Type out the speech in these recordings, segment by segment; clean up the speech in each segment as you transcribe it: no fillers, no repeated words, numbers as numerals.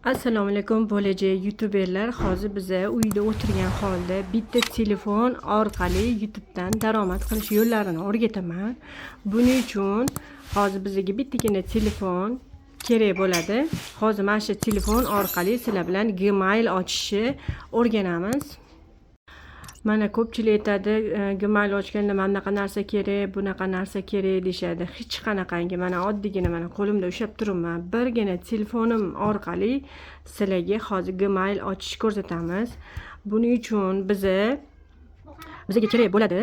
Assalomu alaykum bo'lajak youtuberlar. Hozir biza uyda o'tirgan holda bitta telefon orqali YouTubedan daromad qilish yo'llarini o'rgataman. Buning uchun hozir bizga bittagina telefon kerak bo'ladi. Hozir mana shu telefon orqali sizlar bilan Gmail ochishni o'rganamiz. Mana ko'pchilik aytadi, Gmail ochganda mana bunaqa narsa kerak, bunaqa narsa kerak deyishadi. Hech qanaqangi mana oddiygina mana qo'limda ushlab turibman. Birgina telefonim orqali sizlarga hozir Gmail ochish ko'rsatamiz. Buning uchun bizga kerak bo'ladi.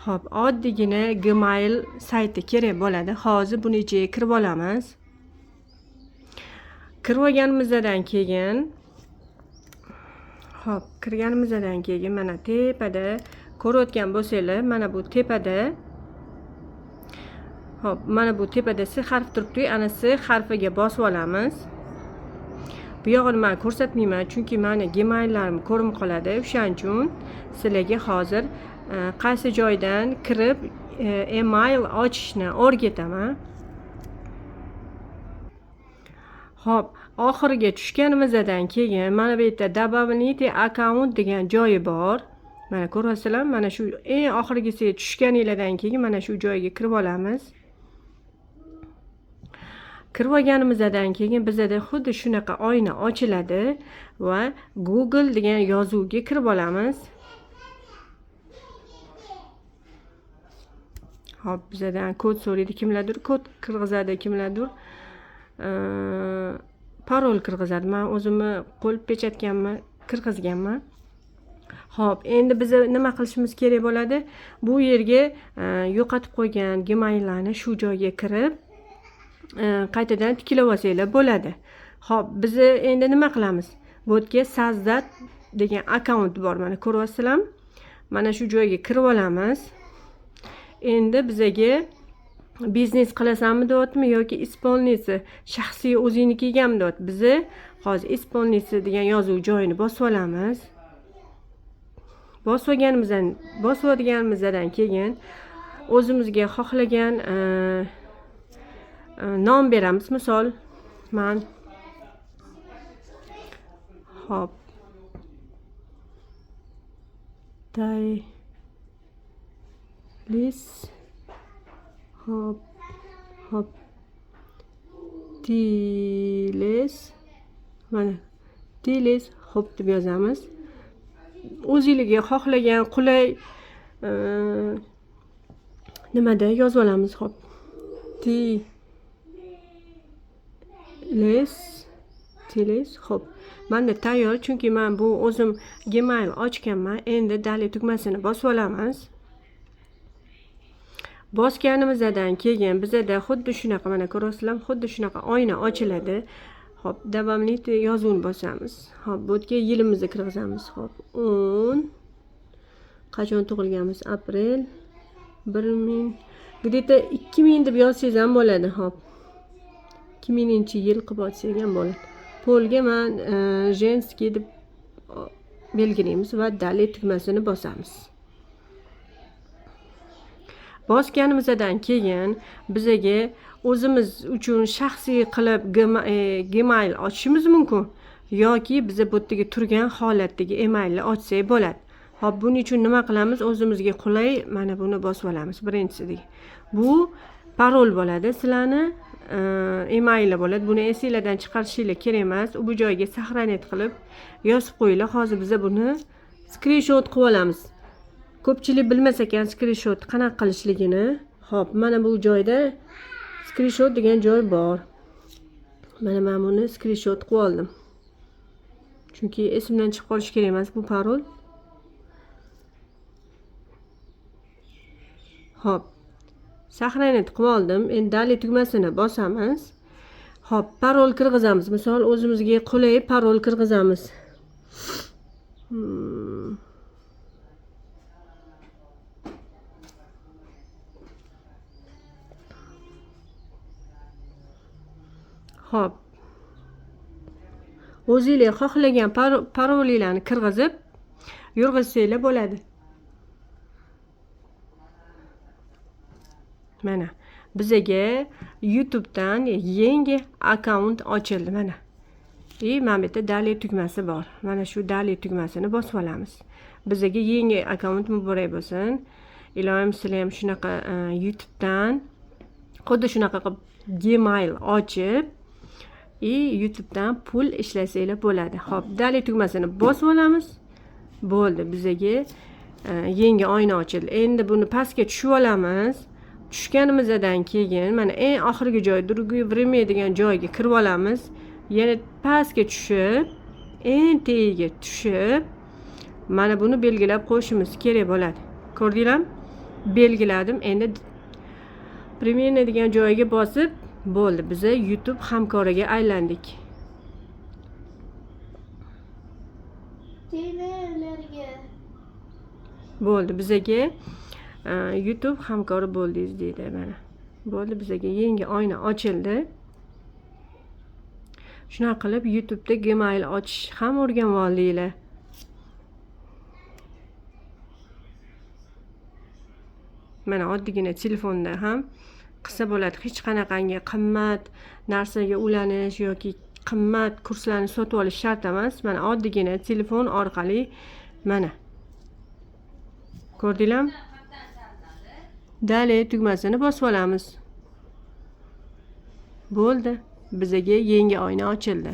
Xo'p, oddiygina Gmail sayti kerak bo'ladi. Hozir buni ichiga kirib olamiz. Kirib olganimizdan keyin Xo'p, kirganimizdan keyin mana tepada ko'rayotgan bo'lsanglar, mana bu tepada Xo'p, mana bu tepada S harf turibdi, ana S harfiga bosib olamiz. Bu yog'ini men ko'rsatmayman, chunki meni Gmaillarim ko'rinib qoladi. O'shaning uchun sizlarga hozir qaysi joydan kirib email ochishni o'rgataman. Xo'p, oxiriga tushganimizdan keyin mana bu yerda добавить akkaunt degan joyi bor. Mana ko'ryapsizlar, mana shu eng oxirgisiga tushganinglardan keyin mana shu joyga kirib olamiz. Kirib olganimizdan keyin bizada xuddi shunaqa oyna ochiladi va Google degan yozuvga kirib olamiz. Xo'p, bizadan kod so'raydi, kimlardir kod kirgizadi, kimlardir parol kirgizadi. Men o'zimni qo'l pechatkamni kirgizganman. Xo'p, endi biz nima qilishimiz kerak bo'ladi? Bu yerga yo'qotib qo'ygan Gmaillarni shu joyga kirib, qaytadan tiklab olsanglar bo'ladi. Xo'p, biz endi nima qilamiz? Bu yerga создать degan akkaunt bor, mana ko'ryapsizlarmi? Mana shu joyga kirib olamiz. Endi bizaga biznes qilasanmi deyaptimi yoki исполнитель shaxsiy o'zingnikigami deyapti. Bizi hozir исполнитель degan yozuv joyini bosib olamiz. Bosib olganimizdan keyin o'zimizga xohlagan nom beramiz. Misol man hop Taylis hop hop Tiles, mana Tiles hop deb yozamiz. O'zingizga xohlagan qulay nimada yozib olamiz. Hop Tiles, Tiles hop. Menda tayyor, chunki men bu o'zim Gmail ochganman. Endi dali tugmasini bosib olamiz. Bosganimizdan keyin bizada xuddi shunaqa, mana ko'rasizlar, xuddi shunaqa oyna ochiladi. Xo'p, davomli yozuvni bosamiz. Xo'p, bu yerga yilimizni kirgizamiz. Xo'p, 10 qachon tug'ilganmiz? Aprel 1000, где-то 2000 deb yozsangiz ham bo'ladi. Xo'p. 2000-yil qilib olsak ham bo'ladi. Polga men женский deb belgilaymiz va dali tugmasini bosamiz. Bosganimizdan keyin bizaga o'zimiz uchun shaxsiy qilib Gmail ochishimiz mumkin yoki biza bu yerdagi turgan holatdagi emailni ochsak bo'ladi. Xo'p, buning uchun nima qilamiz? O'zimizga qulay mana buni bosib olamiz birinchisidagi. Bu parol bo'ladi, sizlarni emaili bo'ladi. Buni esinglardan chiqarishinglar kerak emas. Bu joyga saqlanit qilib yozib qo'yinglar. Hozir biza buni skrinshot qilib olamiz. Ko'pchilik bilmas ekan skrinshot qanaqa qilishligini. Xo'p, mana bu joyda skrinshot degan joy bor. Mana men buni skrinshot qilib oldim. Chunki esimdan chiqib qolishi kerak emas bu parol. Xo'p, saqlanit qilib oldim. Endi dali tugmasini bosamiz. Xo'p, parol kirgizamiz. Misol o'zimizga qulay parol kirgizamiz. Xo'p. O'zinglar xohlagan parolinglarni kirgizib yurg'izsanglar bo'ladi. Mana Bizaga YouTubedan yangi akkaunt ochildi mana. И mana bu yerda "Далее" tugmasi bor. Mana shu "Далее" tugmasini bosib olamiz. Bizaga yangi akkaunt muborak bo'lsin. Iloyim, sizlar ham shunaqa YouTubedan xuddi shunaqa qilib Gmail ochib и YouTubedan pul ishlasanglar bo'ladi. Xo'p, "Далее" tugmasini bosib olamiz. Bo'ldi, bizaga yangi oyna ochildi. Endi buni pastga tushib olamiz. Tushganimizdan keyin mana eng oxirgi joy, "Другое время" degan joyga kirib olamiz. Yana pastga tushib, eng tagiga tushib, mana buni belgilab qo'yishimiz kerak bo'ladi. Ko'rdinglarmi? Belgiladim. Endi "Примерно" degan joyiga bosib, bo'ldi. Biza YouTube hamkoriga aylandik. Tegma ularga. Bo'ldi, bizaga YouTube hamkori bo'ldingiz deydi mana. Bo'ldi, bizaga yangi oyna ochildi. Shunaqa qilib YouTube'da Gmail ochish ham o'rganib oldinglar. Mana oddiygina telefonda ham qilsa bo'ladi. Hech qanaqangi qimmat narsaga ulanish yoki qimmat kurslarni sotib olish shart emas. Mana oddiygina telefon orqali mana. Ko'rdinglarmi? "Далее" tugmasini bosib olamiz. Bo'ldi. Bizaga yangi oyna ochildi.